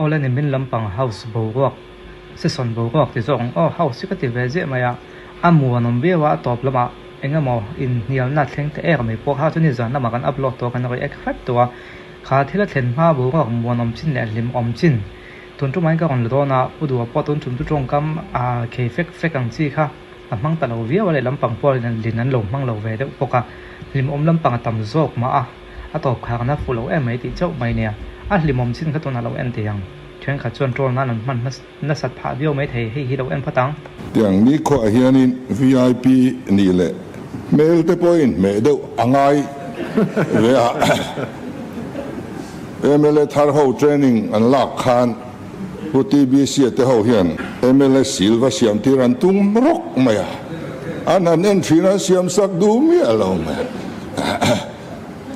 Awle nimin lampang house boruak session boruak ti zawk ang aw house hi ka ti ve ziah mai a, a muanawm viau a a tawp lamah eng emaw inhnialna thleng ta em mai pawh kha chu nizan lamah kan upload tawh a kan react hrep tawh a, kha thil a thlen hma boruak muanawm chin leh hlimawm chin tun tumah in ka rawn la dawn a, Pu Duha pawh tun tum chu tawngkam a khei fek fek ang chi kha a hmang ta lo viau a leh lampang pawh lin an lo hmang lo ve deuh bawk a, hlimawm lampang a tam zawk mah a. A tawp khar na fuh lo em mai tih chauh mai nia. A hlimawm chin kha tunah lo en thei ang. Thenkhat chuan troll nan an hman nasat phah viau mai thei, hei hi lo en phawt ang. Tiang nikhuah hianin vip nih leh hmel te pawhin hmeh deuh a ngai ve a. Mla thar ho training an lak khan Pu TBC-a te ho hian mla silva siam tir an tum rawk mai a, an han en thin a siam sak duh miah lo mai.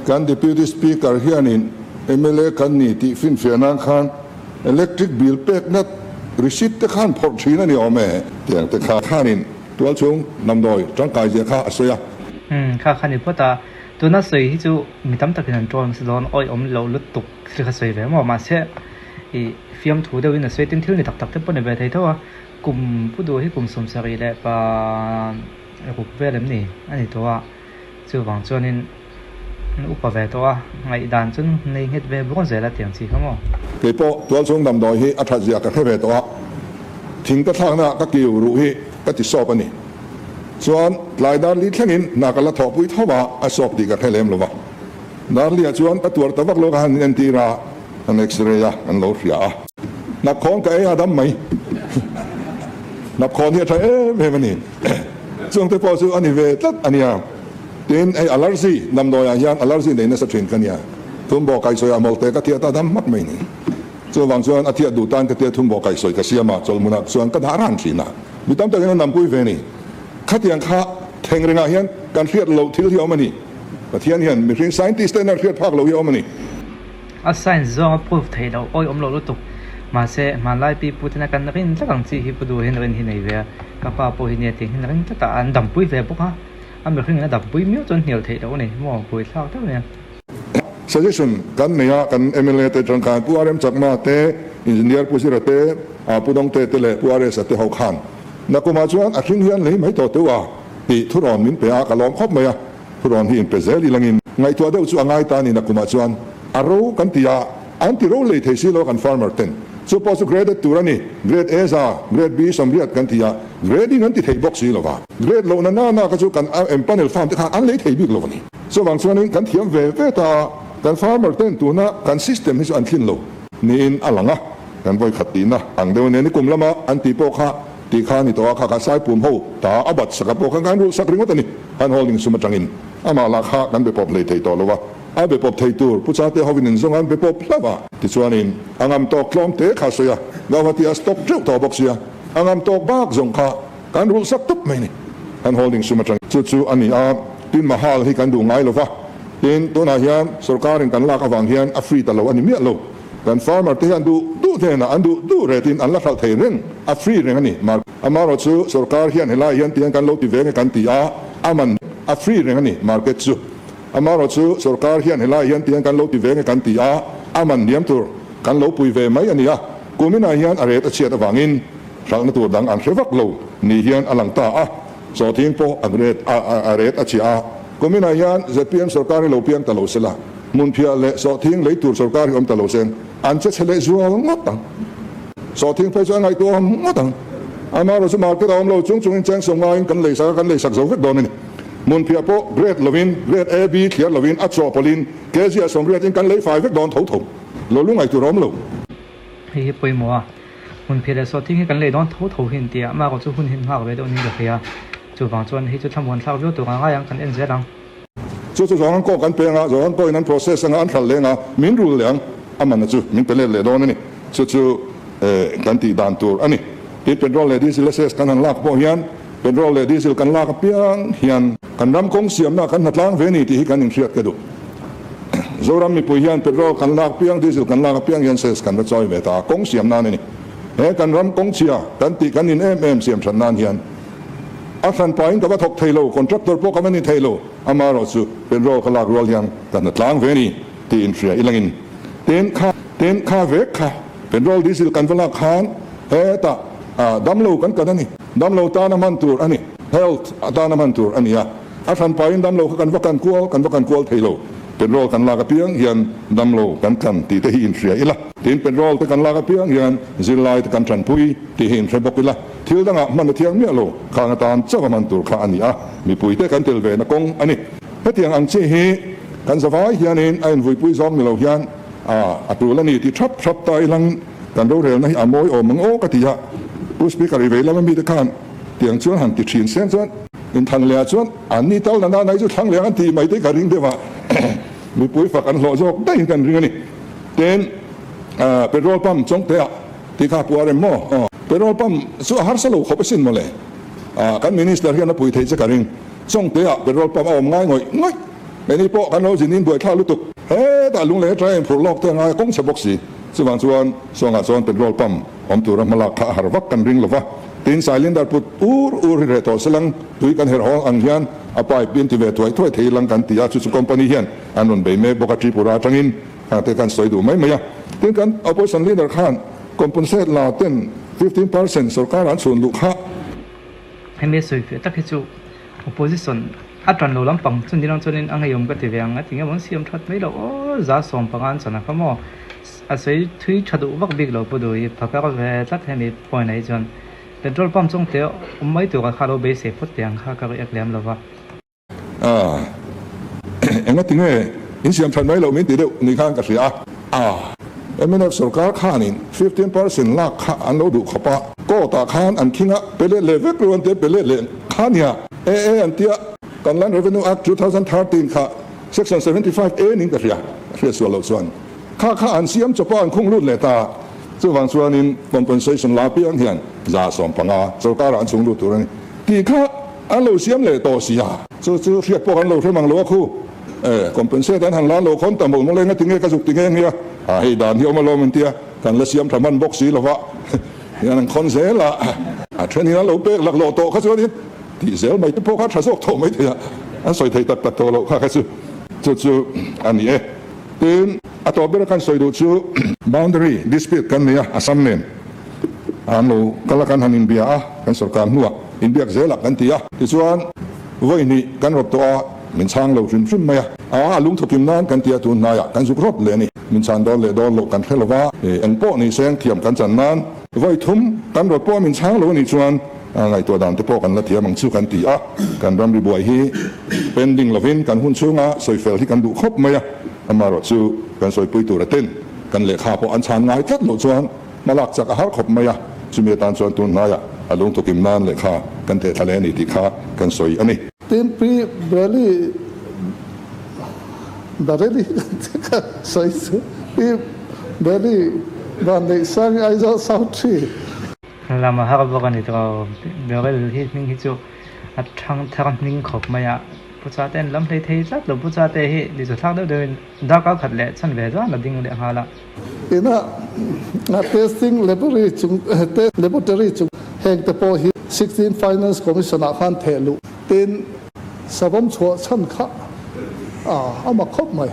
Kan Deputy Speaker hianin mla kan ni tih finfiah nan khan electric bill pekna receipt te khan phawrh thin a ni awm e. Tiang te kha khanin tualchhung damdawi tangkai zia kha a sawi a. Umm kha kha ni phawt a, tuna sawi hi chu mi tam takin an ṭawn nasa dawn awih awm loh lutuk thil kha sawi ve maw mahse ih fiamthu deuhin a sawi tin thil ni tak tak te pawh ni ve thei tho a, kum pu duh hi kum 70 leh pa ruk vel em ni a ni tawh a. Chuvang chuanin an upa ve tawh a, ngaihdan chu nei nghet ve bawk zel a tiang chi kha maw? Kei pawh tualchhung damdawi hi a that zia ka hre ve tawh a, thing ka thlakna ah ka kiu ruh hi ka ti sawp a ni. Chuan tlai darli thlengin hna ka la thawhpui tho a, a sawp tih ka hre lem lo va. Darli ah chuan ka tuar ta vak lo ka han entir a, an x-ray a, an lo hria a. Hnapkhawn ka ei a dam mai. Hnapkhawn hi a tha em em a ni. Chungte pawh chu a ni ve tlat a nia. Tin, hei allergy, damdawiah hian allergy nei nasa thin ka nia. Thumbaw kaihsawi ah mawlte ka thiat a dam hmak mai ni. Chuvang chuan a thiat duh tan ka tia thumbaw kaihsawi ka siam a, chawlhmunah chuan ka dah ran thin a. Mi tam takin an dampui ve ni. Khatiang kha thleng rengah hian kan hriat loh thil hi a awm a ni. Pathian hian mihring scientist te hian hriat phak loh hi a awm a ni. A science zawng a proof theih loh awi awm loh lutuk. Mahse, hmanlai pi pu tena kan rin tlat ang chi hi pu duh hian rin hi nei ve a, ka pa pawh hi nia tiang hian ring tlat a, an dampui ve bawk a, a mihring in a dampui miau chuan hnial theih loh a ni maw, buaithlak deuh nia. Suggestion kan nei a, kan mla te atang khan Pu RM Chakma te, Engineer Pu Zira te, Pu Dawngte te leh Pu RS-a te ho khan nakumah chuan a hring hian lei mai tawh teuh a tih thurawn min pe a, ka lawm khawp mai a. Thurawn hi inpe zel ilangin ngaihtuah deuh chu a ngai ta a ni nakumah chuan a ro kan ti a, an ti ro lei thei si lo kan farmer ten. Chu pawh chu graded tur a ni, grade A za, grade B 80 kan ti a, grading an ti thei bawk si lo va. Grade lohna na na kha chu kan empanel farm te khan an lei thei bik lo a ni. Chuvang chuanin kan thiam ve ve ta a, kan farmer ten tuna kan system hi chu an thlin lo niin a lang a, kan vawikhat tihna ang deuh nen i kum lama an tih pawh kha tih kha a ni tawh a, kha kha Saipum ho ta a bat sak a pawh khan kan rulh sak ringawt a ni. An holding sum atangin amah lah kha kan be pawp hlei thei tawh lo a, a be pawp thei tur Pu Chate hovin in zawng an be pawp hlauh a. Tichuanin a ngam tawk tlawm te kha sawi a, Gauhati a stock teuh tawh bawk sia, a ngam tawk bak zawng kha kan rulh sak tawp mai ni. An holding sum atangin. Chu chu a ni a, tin mahal hi kan duh ngai lo va, tin tunah hian sorkarin kan lak avang hian a free ta lo a ni miah lo. Kan farmer te hian duh duh hnenah an duh duh retin an la hralh thei reng, a free reng a ni. Amaherawh chu sorkar hian helai hian tiang kan lo ti ve nge kan ti a, a man a free reng a ni market chu. Amaherawh chu sorkar hian helai hian tiang kan lo ti ve nge kan ti a, a man hniam tur kan lo pui ve mai a ni a. Kuminah hian a ret a chhiat avangin hralhna tur dang an hre vak lo ni hian a lang ta a, sawhthing pawh a ret a ret a chhia a. Kuminah hian zpm sorkar hi lo piang ta lo sela, hmunphiah leh sawhthing lei tur sorkar hi awm ta lo seng an che chhe leh zual ngawt ang. Sawhthing phei chu a ngaihtuah awm ngawt ang. Amaherawh chu market a awm lo chung chungin cheng sawm ngaiin kan lei sak a, kan lei sak zo vek dawn a ni. Hmunphiah pawh grade lovin, grade A, B thliar lovin a chawhpawlhin kg ah 80 in kan lei fai vek dawn tho tho. Lo lu ngaihtuah a awm lo. Hei hi pawimawh a, hmunphiah leh sawhthing hi kan lei dawn tho tho hi an ti a, amaherawh chu hun hi an nghak ve deuh niin ka hria. Chuvang chuan hei chu thlamuan thlak viau tur ang ngai ang, kan en zel ang. Chu chu zawng an kawk an peng a, zawng an kawin an process anga an hralh leng a, min rul leh ang, a man chu min pe let leh dawn a ni. Chu chu kan tih dan tur a ni. Tin, petrol leh diesel access kan han lak pawh hian petrol leh diesel kan lak apiang hian kan ram kawng siamna kan hnatlang ve ni tih hi kan inhriat ka duh. Zoram mipui hian petrol kan lak piang, diesel kan lak apiang hian sales kan va chawi ve ta a, kawng siam nan a ni. He kan ram kawng chhia kan tih kan in em em siam that nan hian a hran pahin ka va thawk thei lo, contractor pawh ka va ni thei lo, amaherawh chu petrol ka lak rual hian ka hnatlang ve ni tih inhria ilangin tin kha tin kha vek kha. Petrol diesel kan va lak khan hetah damlo kan kan a ni. Damlo tana hman tur a ni. Health atana hman tur a ni a. A hranpain damlo kha kan va kan kual kan va kan kual thei lo. Petrol kan lak apiang hian damlo kan kan tih te hi inhria ila. Tin petrol te kan lak apiang hian zirlai te kan tanpui tih hi inhre bawk ila. Thil dangah hman a thiang miah lo. Khang atan chauh a hman tur kha a ni a. Mipui te kan tel ve na kawng a ni. Hetiang ang chi hi kan zavai hianin a invuipui zawng ni lo hian a tul a ni tih thap thap ta ilang kan rorelna hi a mawi awm ang aw ka ti a. Pu Speaker i vei lama mite khan tiang chuan han ti thin sen chuan inthan leh ah chuan an ni tal nana nai chu thlang leh ang an tih mai te ka ring deuh a, mipui fak an hlawh zawk daihin kan ring a ni. Tin, petrol pump chawngte ah tih kha puar em maw? Aw, petrol pump chu a harsa lo khawp asin mawle. Kan Minister hian a pui thei che ka ring. Chawngte ah petrol pump a awm ngai ngawih ngawih. Keini pawh kan lo zin in buaithlak lutuk. Hetah lunglei atanga inphurh lawk te a ngai a kawng chhe bawk si. Chuvang chuan Sawngah chuan petrol pump awm tura hmalak kha a har vak kan ring lova. Tin cylinder put ur ur hi reh tawh selang tui kan herh haw ang hian a pipe in ti ve thuai thuai thei lang kan ti a, chu chu company hian an rawn bei mek bawk a Tripura atangin khang te kan sawi duh mai mai a. Tin kan opposition leader khan compensate la ten 15% sorkar an chhun luh kha. Hemi sawi fiah tak hi chu opposition a tan lo lampang chu ni lang chuanin a ngeiawm ka ti ve ang a ti nge maw an siam that mai loh aw 115 an chan a kha maw a sawi thui tha duh vak bik lo pu duh hi phakar ve tlat hemi point ah hi chuan petrol pump chung te awm mai tur ah kha lo beisei phawt teh ang kha ka react lem lo va. A enga ti nge in siam that mai loh min ti deuh ni khan ka hria a. A mnf sorkar khanin 15% lak kha an lo duh khawp a, court ah khan an khing a, pe let leh vek lo an tia pe let leh kha nia e e an tia kan Land Revenue Act 2013 kha section 75 A ning ka hria, hriat sual loh chuan kha kha an siam chawp a an khung lut leh ta, chuvang chuanin compensation la piang hian 15% sorkar ah an chhung lut tur a ni tih kha An lo siam leh tawh si a. Chu chu hriat pawh kan lo hre mang lo a khu. E, compensate an han lan lo khawn ta mawlh mawlh e, ngatinge ka zuk ti nghe nghe a. A, hei dan hi awm alawm an tia, kan la siam tha hman bawk si lova. Hian an khawn zel a. A thenin an lo pek laklawh tawh kha chuanin tih zel mai te pawh kha tha zawk tawh mai thei a. An sawi thei tak tak tawh loh kha kha chu chu chu a ni e. Tin, a tawp bera kan sawi duh chu boundary dispute kan nei a, Assam nen. An lo kal a kan han inbia a, kan sorkar hnuah inbiak zelah kan ti a. Tichuan, vawi hnih kan rawt tawh a, min chhang lo hrim hrim mai a. A, a lungthawkim nan kan ti a, tun hnaiah kan zuk rawt leh a ni. Min chhan dawn leh dawn loh kan hre lo va, eng pawh ni seng thiam kan chan nan. Vawi thum kan rawt pawh a min chhang lo a nih chuan ngaihtuah dan te pawh kan la thiam ang chu kan ti a. Kan ramri buai hi pending lovin kan hun chhunga sawifel hi kan duh khawp mai a, amaherawhchu kan sawipui tur a ten kan lehkha pawh an chhan ngai tlat loh chuan Hmalak chak a har khawp mai a, chumi atan chuan tun hnaiah a lungtukim nan lehkha kan theh thla leh a ni tih kha kan sawi a ni. Tin, Pi Breli Bareli ka sawi chu Pi Breli Vanneihsangi Aizawl South Tree. Lam a har bawk a ni tawh. Barel hi hming hi chu a thang thar hming khawp mai a, Pu Chate an lam hlei thei tlat lo. Pu Chate hi ni chu thlak deuh deuhin darkar khat leh chhan ve zan a ding leh nghal a. Ina testing laboratory chung laboratory chung heng te pawh hi 16 Finance Commission ah khan theh luh tin savawm chhuah chhan kha a mak khawp mai.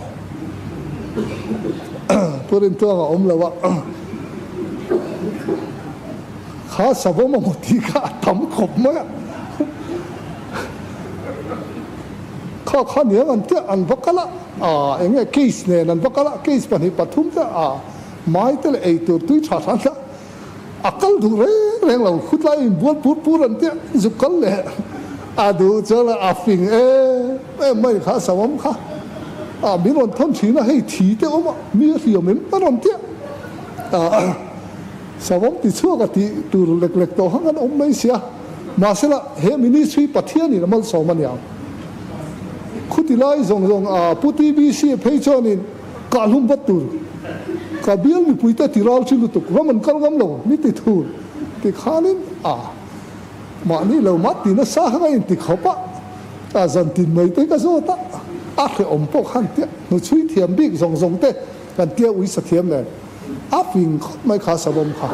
Pu Rintuang a awm lo a, kha savawm a maw tih kha a tam khawp mai a. Kha kha niang an tia an va kal a, aa eng nge case nen an va kal a, case pahnih pathum te aa mai te leh ei tur tui tha tha an tia a kal duh reng reng lo, khutlai in bual pur pur an tia zuk kal leh a duh chuan a fing em em mai kha samam kha aa min rawn thawn thin a, hei thi te awm a mi a hliam em a rawn tia aa samam ti chhuak a tih tur lek lek tawh hang an awm mai sia. Mahsela, he ministry Pathianin a malsawm a niang. Khuti lai zawng zawng a Pu TBC phei chuanin kah hlum vat tur ka bial mipuite ti ral thi lutuk ram an kal ngam lo mi ti thur ti khanin a mahni lo mah ti nasa kha ka inti khawp a, a zan tin mai te ka zawt a, a hrehawm pawh khan tia hnuchhui thiam bik zawng zawng te kan tia uisa thiam nen. A fing khawp mai kha savawm kha.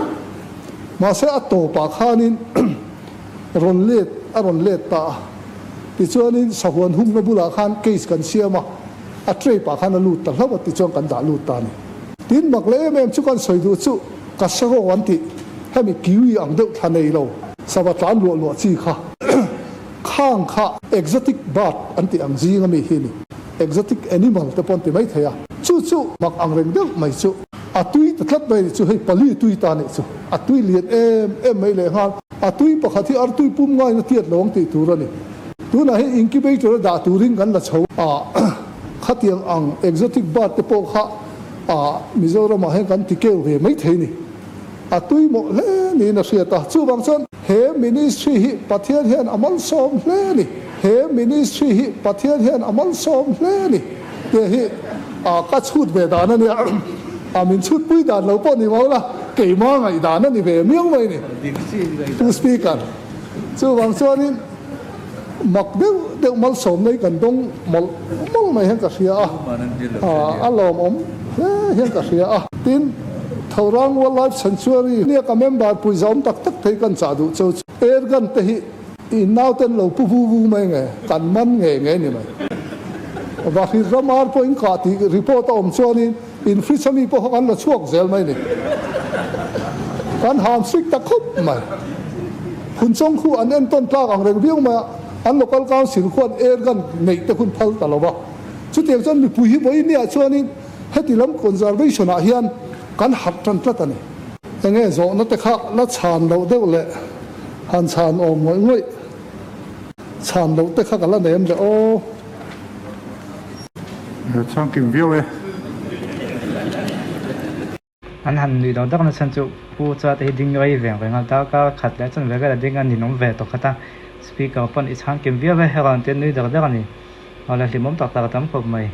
Mahse a tawpah khanin rawn let a rawn let ta a. Tichuanin sahuan humna bulah khan case kan siam a, a trap ah khan a lut ta hlauh a tichuan kan dah lut ta a ni. Tin mak leh em em chu kan sawi duh chu. Kasaro an tih, hemi kiwi ang deuh thla nei lo, sava tlan luah luah chi kha, khang kha exotic bird an tih ang zing ami hi a ni. Exotic animal te pawh an ti mai thei a. Chu chu mak ang reng deuh mai chu a tui ta tlat mai a nih chu, hei pali tui ta a nih chu, a tui lian em em mai lehnghal. A tui pakhat hi artui pum ngaina tiat lo ang tih tur a ni. Tunah hian incubator a dah turin kan la chho a, khatiang ang exotic bird te pawh kha a Mizoramah hian kan ti keu ve mai thei ni. A tui mawh hle niin a hriat a, chuvang chuan he ministry hi Pathian hian a malsawm hle a ni. He ministry hi Pathian hian a malsawm hle a ni tih hi a ka chhut ve dan a nia. A min chhutpui dan lo pawh ni mau la, keimah ngaihdan a ni ve miau mai ni. Pu Speaker, chuvang chuanin mak deuh deuh malsawm nei kan dawng mawlh mawlh mai hian ka hria a, a lawmawm hle hian ka hria a. Tin, Thorang Wildlife Sanctuary nia ka member pui zawm tak tak thei kan chah duh cheu chu air gun te hi in nauten lo pu vu vu mai nge, kan man nge nge ni mai. Vahrit ramar pawhin kah tih report a awm chuanin In fridge ami pawh kha kan la chhuak zel mai ni. Kan ham sik ta khawp mai. Phunchawng khu an entawn tlak ang reng viau mai a, an local council khuan air gun neih te hun phal ta lo va. Chutiang chuan mipui hi vawiin niah chuanin heti lam conservation ah hian kan harh tan tlat a ni. Enge zawhna te kha la chhan loh deuh leh han chhan awm ngawih ngawih chhan loh te kha ka la nem le aw. Chhangkim viau e. An han nuih lo dak na chhan chu Pu Chua te hi ding rei veng veng a, darkar khat leh chuan ve vel a ding a ninawm ve tawh khat a, speaker pawn i chhangkim viau e, herawn te nui dak dak a ni. Awle hlimawm tak tak a tam khawp mai,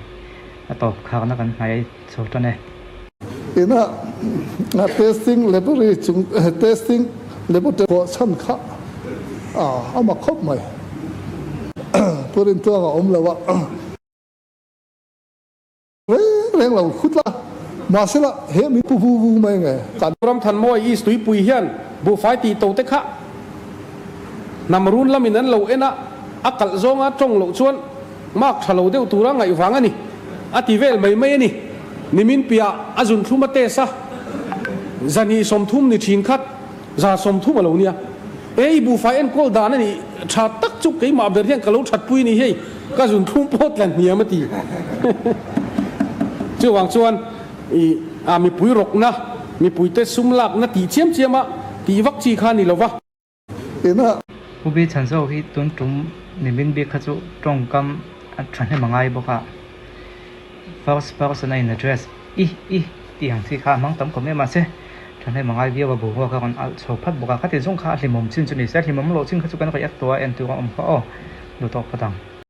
a tawp kharna kan hmai chho tan e. Ina testing laboratory chung testing laboratory pawh chhan kha a mak khawp mai. Pu Rintuanga awm lo a. Reng reng lo khut la, mahsela he mi pu vu vu mai nge kan. Ramthanmawi East tuipui hian buhfai tih to te kha hnam run lamin an lo en a, a kalh zawnga tawng loh chuan mark tha lo deuh tura ngaih vang a ni, a ti vel mai mai a ni. Nimin piah a zun thlum a test a, zani 30 ni thin khat 130 a lo nia. E i buhfai enkawl dan a nih tha tak chu keimah ber hian ka lo thatpui ni hei, ka zun thlum pawh tla hniam a ti. Chuvang chuan i a mipui rawkna, mipuite sum lakna tih chiam chiama tih vak chi kha a ni lo va. Ina. Pu Bi Chhanzo hi tun tum nimin bik kha chu tawngkam a thahnem a ngai bawk a, first person a in address i i tih ang chi kha a hmang tam khawp mai a, mahse thahnem a ngai viau a, boruak a rawn alh chho phat bawk a, khati zawng kha a hlimawm chin chu ni se, a hlimawm loh chin kha chu kan react tawh a, entur a awm kha aw, duh tawk phawt ang.